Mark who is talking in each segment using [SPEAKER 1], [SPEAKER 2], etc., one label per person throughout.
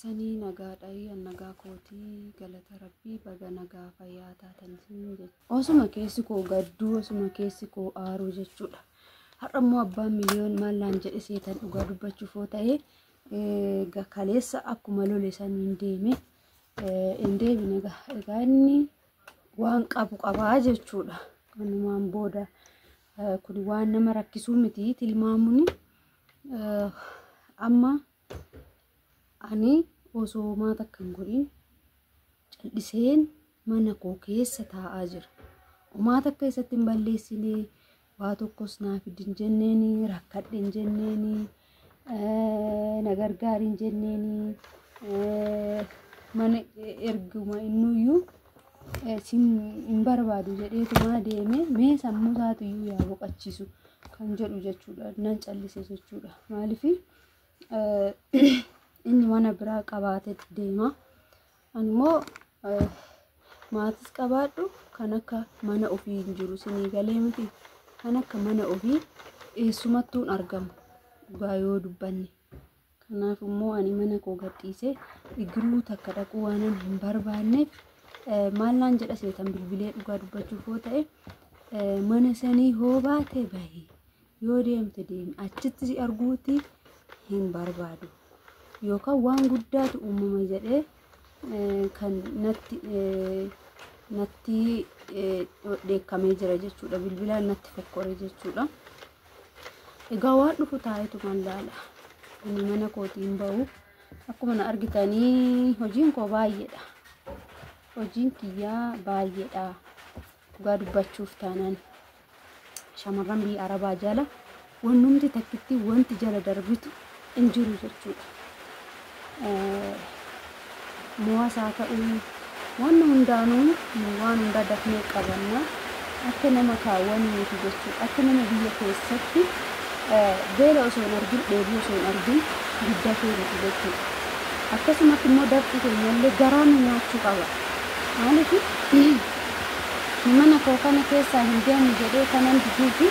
[SPEAKER 1] Sanii nagaadha, nagaa kootii, galata Rabbii, baga nagaa fayyaa taatan isin jechuudha. Osuma keessi koo gadduu, osuma keessi koo aaruu jechuudha. Har'a immoo abbaan miliyoon maal naan jedhe seetan? Dhugaa dubbachuuf yoo ta'e, kaleessa akkuma lole saniin deeme, hin deebine. Egaa inni waan qabu qabaa jechuudha. Kanumaan booda kun waan nama rakkisuu miti tilmaamuun. Amma ani osoo homaa takka hin godhin cal'iseen mana koo keessa taa'aa jira. Homaa takka isatti hin balleessine, waa tokkos naaf fidi hin jenneeni, rakkadhe hin jenneeni, na gargaari hin jenneeni. Mana erguma innuyyuu hin barbaadu jedheetuma deeme, mee sammuu isaatiyyuu yaa boqochiisu kan jedhu jechuudha. Nan callise jechuudha. Maaliif? Inni mana biraa qabaatee deema. Ani immoo maatis qabaadhu, kan akka mana ofii hin jiru, sinii galee miti? Kan akka mana ofii eessumattuu hin argamu dhugaa yoo dubbanne. Kanaaf immoo ani mana koo gadhiisee igiruu takka dhaquu waanan hin barbaanneef, maal naan jedha seetan bilbilee? Dhugaa dubbachuuf yoo ta'e, mana sanii hoo baate bahi, yoo deemte deemi, achitti si arguuti hin barbaadu. Yookaan waan guddaatu uumama jedhee kan natti dheekkamee jira jechuudha. Bilbilaan natti fokkore jechuudha. Egaa waan dhufu taa'eetuman laala. Ani mana kootiin bahu. Akkuma na argitanii hojiin koo baay'eedha. Hojiin kiyyaa baay'eedha. Dhugaa dubbachuuf taanaan shamarran biyya Arabaa jala wannumti takkitti wanti jala darbitu hin jiru jechuudha. Mo'as haa ta'uu, waan hundaanuu waan hundaa dafnee qabanna, akka nama kaawwanii miti jechuudha. Akka nama biyya keessatti beela osoo hin argin, dheebuu osoo hin argin guddatee miti jechuudha. Akkasumatti immoo dafqi keenyallee garaa nu nyaachuu qaba. Maaliif? Mana koo kana keessaa hin deemu jedhee kanan diduu fi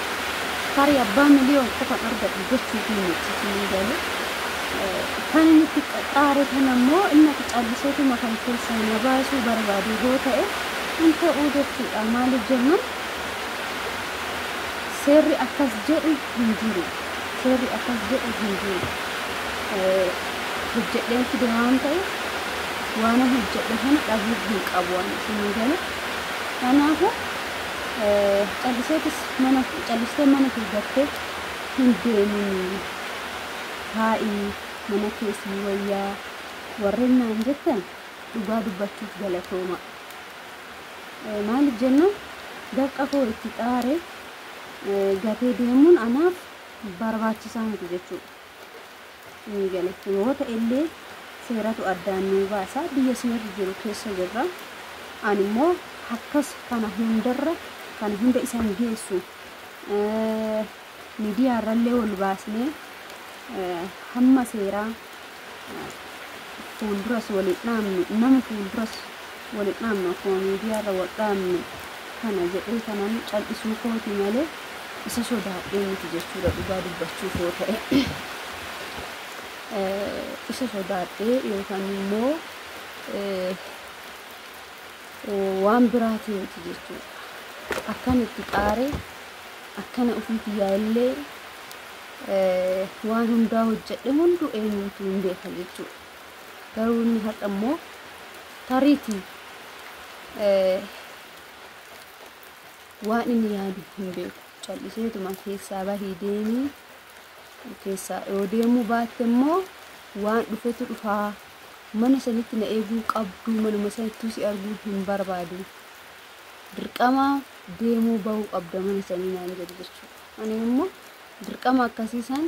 [SPEAKER 1] tarii abbaa miliyoon qofan argadhu jechuufi miti, sinii galee? Kan inni itti xaare kana immoo inni ati calliseetuma kan keessaa na baasuu barbaadu yoo ta'e, hin ta'uu jechuudha. Maaliif jennaan, seerri akkas jedhu hin jiru. Seerri akkas jedhu hin jiru. Hojjedheen fide waan ta'eef, waan hojjedhe kana dhabuu hin qabu waan, isinii galee? Kanaafuu calliseetis mana callistee mana kee gattee hin deeminii, taa'ii mana keessii wayyaa warreen naan jettan, dhugaa dubbachuuf galatooma. Maaliif jennaan, dafqa koo itti xaare gatee deemuun anaaf barbaachisaa miti jechuudha. Ni gale yoo ta'ellee seeratu addaan nuu baasa, biyya seerri jiru keessa jirra. Ani immoo akkas kana hundarra kana hunda isaan geessu miidiyaarrallee ol baasnee hamma seeraa fuulduras waliin dhaabnu, nama fuulduras waliin dhaabnu, akkuma miidiyaarra wal dhaabnu kana jedhee kanan cal'isuu kooti malee isa sodaadhee miti jechuudha. Dhugaa dubbachuuf yoo ta'e, isa sodaadhee yookaan immoo waan biraatii miti jechuudha. Akkan itti xaaree akkana ofii kiyyaallee waan hundaa hojjedhe hunduu eenyutu hin beeka jechuudha. Garuu inni har'a immoo tariitii waan inni yaadu hin beeku. Calliseetuma keessaa bahii deemii, keessaa yoo deemuu baatte immoo waan dhufetu dhufaa, mana sanitti na eeguu qabdu, manuma sanittuu si arguu hin barbaadu. Dirqama deemuu bahuu qabda mana sanii naan jedhu jechuudha. Ani immoo dirqama akkasiisan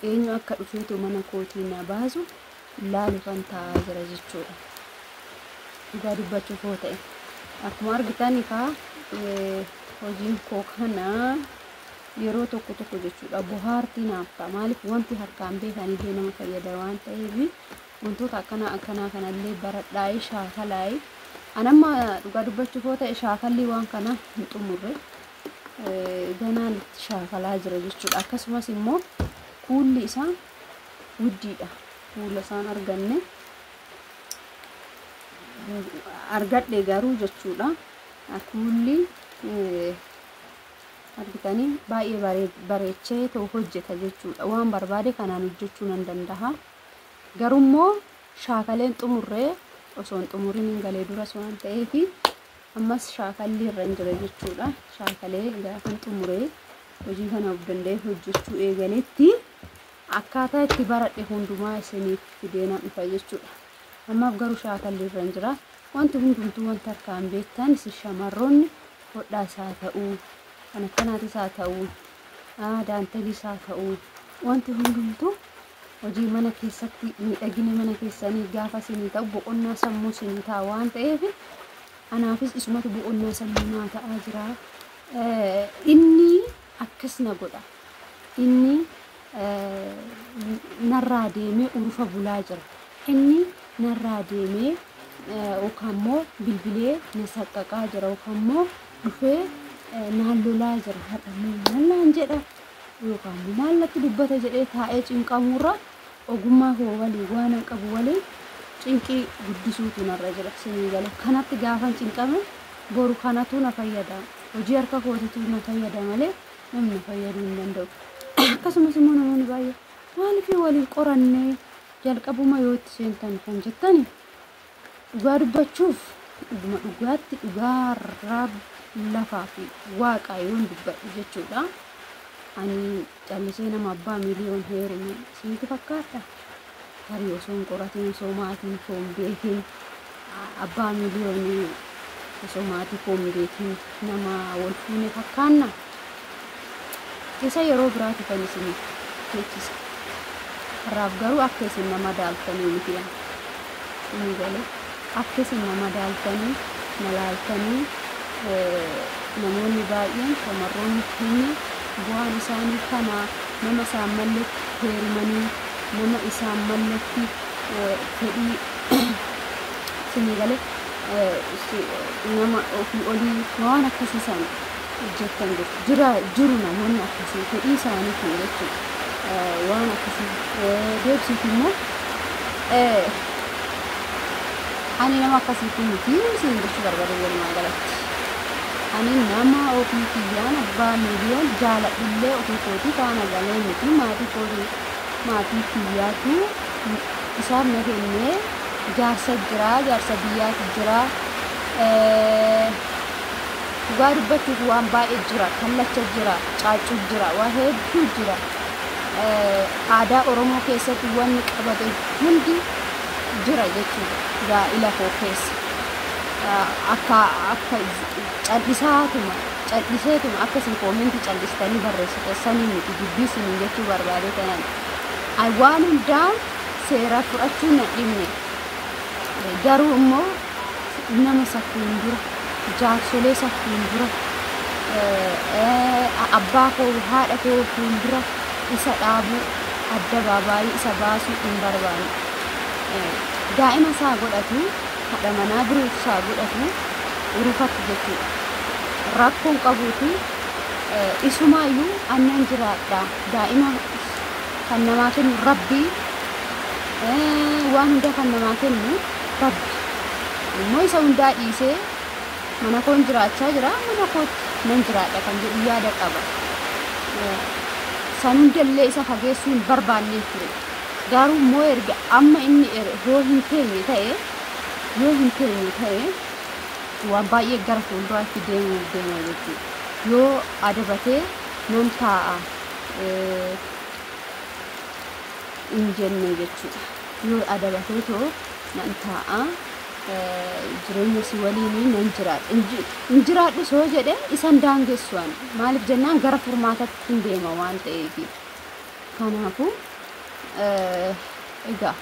[SPEAKER 1] eenyu akka dhufeetu mana kootii na baasu laaluufan taa'aa jira jechuudha. Dhugaa dubbachuuf yoo ta'e, akkuma argitan kaa hojiin koo kana yeroo tokko tokko jechuudha bohaartii naaf ta'a. Maaliif? Wanti harkaan beekanillee nama fayyada waan ta'eef, wantoota akkanaa akkanaa kanallee baradhaa'ee shaakalaa'ee. Anamma dhugaa dubbachuuf yoo ta'e, shaakallii waan kana hin xumurre, ganaan itti shaakalaa jira jechuudha. Akkasumas immoo kuulli isaa guddiidha. Kuula isaan arganne Argadhe garuu jechuudha. Kuulli argitanii baay'ee bareechee ta'u hojjeta jechuudha. Waan barbaade kanaan hojjechuu nan danda'a. Garuu shaakaleen xumurree osoo hin xumuriin hin galee duras waan ta'eef ammas shaakalli irra hin jira jechuudha. Shaakalee gaafan xumuree hojii kana of danda'ee hojjechuu eegaletti akkaataa itti baradhe hundumaa isiniif fidee nan dhufa jechuudha. Ammaaf garuu shaakalli irra hin jira. Wanti hundumtuu wanta harkaan beektan isin shamarroonni hodhaas haa ta'uu, kan akkanaatis haa ta'uu, daanteelis haa ta'uu, wanti hundumtuu hojii mana keessatti miidhagina mana keessanii gaafa isinii ta'u boqonnaa sammuu isinii ta'a waan ta'eef anaafis isumatu boqonnaa sammuu naa ta'aa jira. Inni akkas na godha. Inni narraa deemee urufa bulaa jira. Inni narraa deemee yookaan immoo bilbilee na saqqaqaa jira yookaan immoo dhufee naan lolaa jira. Har'a immoo maal naan jedha yookaan immoo maal natti dubbata jedhee taa'ee cinqamuurra ogummaa koo waliin waan an qabu waliin cinqii guddisuutu narra jira. Isinii gala. Kanatti gaafan cinqame boru kanatu na fayyada. Hojii harka kootitu na fayyada malee namni na fayyaduu hin danda'u. Akkasumas immoo namoonni baay'ee maaliif waliin qorannee jalqabuma yoo itti seentan kan jettani dhugaa dubbachuuf dhuguma dhugaatti dhugaa lafaa fi waaqaa yoon dubbadhu jechuudha. Ani callisee nama abbaa miliyoon heerume isinitti fakkaata. Tarii osoo hin qoratin osoo maatiin koo hin beekin abbaa miliyoonii osoo maatii koo hin beekin nama wal fuune fakkaanna. Isa yeroo biraati kan isiniif teechisa. Har'aaf garuu akka isin nama daaltanii miti. Inni galee akka isin nama daaltanii na laaltanii namoonni baay'een shamarroonni keenya bu'aan isaanii kana nama isaan malletti heerumanii nama isaan malletti fedhii isinii galee nama ofii olii waan akkasii isaan hojjetan jira jiru namoonni akkasii fedhii isaaniitiin jechuudha. Waan akkasii deebisiif immoo ani nama akkasiitti miti isin jechuu barbaade walumaa galatti. Ani nama ofii kiyyaan abbaa miliyoon jaaladhullee ofii kootii faana galee miti maatii kootii maatii kiyyaatu isaan na kennee jaarsa jira jaarsa biyyaatu jira. Dhugaa dubbachuuf waan baay'ee jira kallacha jira caaccuu jira waa hedduu jira. Aadaa Oromoo keessatti wanni qabate hundi jira jechuudha gaa'ila koo keessa. Akka akka callisaatuma calliseetuma akka isin koomentii callistanii barreessitan sanii miti dubbii isinii jechuu barbaade tanan. Ani waan hundaa seera fudhachuu na dhibne. Garuu immoo nama safuun dura jaarsolee safuun dura abbaa koo haadha koo fuuldura isa dhaabuu addabaabaayii isa baasuu hin barbaanne. Daa'ima isaa godhatu haadha manaa biroo isaa godhatu urufatti jechuudha. Rakkoon qabuuti isumaayyuu annan jiraadha. Daa'ima kan namaa kennu rabbii waan hunda kan namaa kennu rabbi. Immoo isa hundaa dhiisee mana koon jiraachaa jira mana kootti nan jiraadha kan jedhu yaada qaba. San hundallee isa fageessuu hin barbaanne ture. Garuu immoo erga amma inni yoo hin teenye ta'e yoo hin teenye ta'e waan baay'ee gara fuulduraatti deemuuf deema jechuudha. Yoo adabatee nan taa'a hin jenne jechuudha. Yoo adabatee too nan taa'a jireenya si waliin nan jiraadha. Hin jiraadhu soo jedhe isan daangessu ani. Maaliif jennaan gara furmaatatti hin deema waan ta'eef. Kanaafuu egaa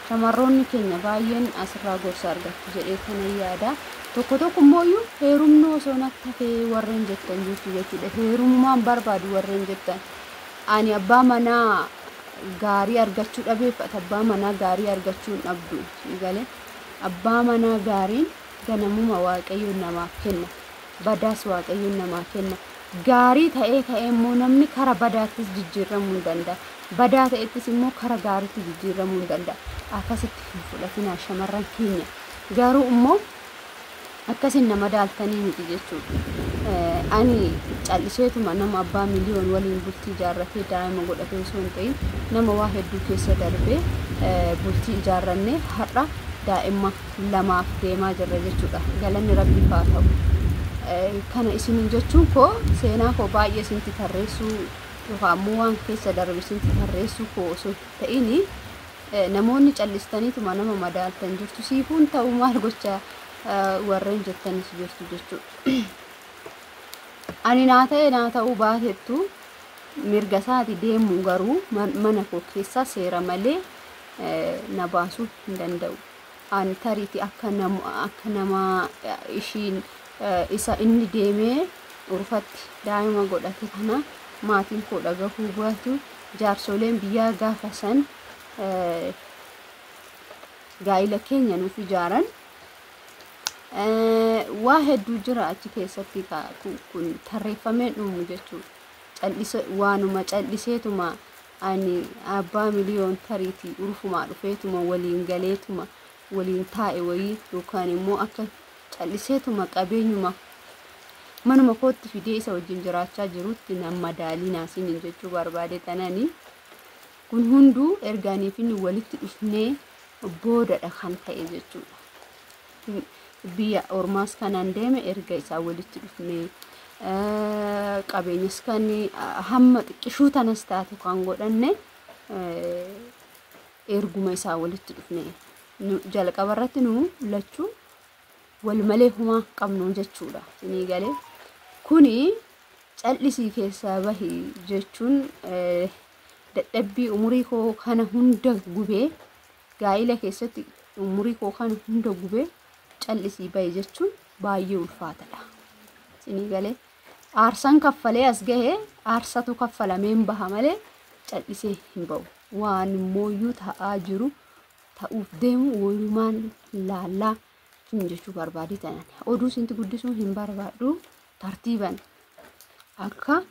[SPEAKER 1] shamarroonni keenya baay'een asirraa gorsa argattu jedhee kana yaada. Tokko tokko immoo heerumni osoo natti hafee warreen jettan jirtu jechuudha. Heerummaan barbaadu warreen jettan. Ani abbaa manaa gaarii argachuu dhabeef abbaa manaa gaarii argachuu hin dhabdu. Galee abbaa manaa gaariin ganamuma Waaqayyoon namaaf kenna. Badaas Waaqayyoon namaa kenna. Gaarii ta'ee ka'ee immoo namni kara badaattis jijjiiramuu hin danda'a. Badaa ta'ettis immoo kara gaariitti jijjiiramuu hin danda'a. Akkasitti hin fudhatinaa shamarran keenya. Garuu immoo akkasin nama daaltanii miti jechuudha. Ani calliseetuma nama abbaa miliyoon waliin bultii ijaarratee daa'ima godhatee osoo hin ta'in, nama waa hedduu keessa darbee bultii ijaarrannee har'a daa'ima lamaaf deemaa jirra jechuudha. Galanni Rabbiif haa ta'u. Kana isiniin jechuun koo seenaa koo baay'ee isinitti tarreessuu yookaan immoo waan keessa darbe isinitti tarreessuu koo osoo hin ta'in, namoonni callistaniituma nama madaaltan jirtu, siifuun ta'u maal gochaa warreen jettanis jirtu jechuudha. Ani naa ta'e naa ta'uu baatettu mirga isaati deemu, garuu mana koo keessaa seera malee na baasuu hin danda'u. Ani tariiti akka nama ishiin isa inni deemee urfatti daa'ima godhate kana maatiin koo dhagahuu baatu, jaarsoleen biyyaa gaafa san gaa'ila keenya nuuf ijaaran waa hedduu jira achi keessatti, kun tarreeffamee dhumu jechuudha. Callise waanuma calliseetuma ani abbaa miliyoon tariitii urfumaa dhufeetuma waliin galeetuma waliin taa'e wayii, yookaan immoo akka calliseetuma qabeenyuma manuma kootti fidee isa wajjin jiraachaa jirutti nan madaalii naasiniin jechuu barbaade tanani. Kun hunduu ergaaniif inni walitti dhufnee boodadha kan ta'e jechuudha. Biyya ormaas kanan deeme erga isaa walitti dhufnee, qabeenyas kan hamma xiqqishuu tanas taatu kan godhanne erguma isaa walitti dhufnee. Jalqaba irratti nu lachuu wal malee humaa qabnu jechuudha. Isinii galee kuni callisii keessaa bahi jechuun dadhabbii umurii koo kana hunda gubee, gaa'ila keessatti umurii koo kana hunda gubee callisii bahi jechuun baay'ee ulfaatadha. Isinii galee aarsaan kaffalee as gahee aarsatu kaffalameen baha malee callisee hin bahu. Waan immooyyuu ta'aa jiru ta'uuf deemu walumaan laallaa jechuu barbaade tanan. Oduu isinti guddisuu hin barbaadu, tartiiban akka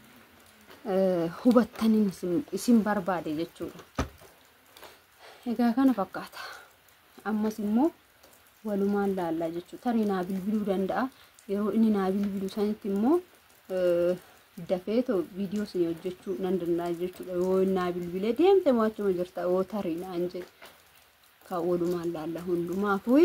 [SPEAKER 1] hubattaniin isin barbaade jechuudha. Egaa kana fakkaata. Ammas immoo walumaan laallaa jechuudha. Tarii naa bilbiluu danda'a. Yeroo inni naa bilbilu sanitti immoo dafeetoo viidiyoo isin hojjechuu nan danda'a jechuudha. Yoo naa bilbilee deemte moo achuma jirta yoo tarii naan jedhe kan walumaan laalla hundumaafuu.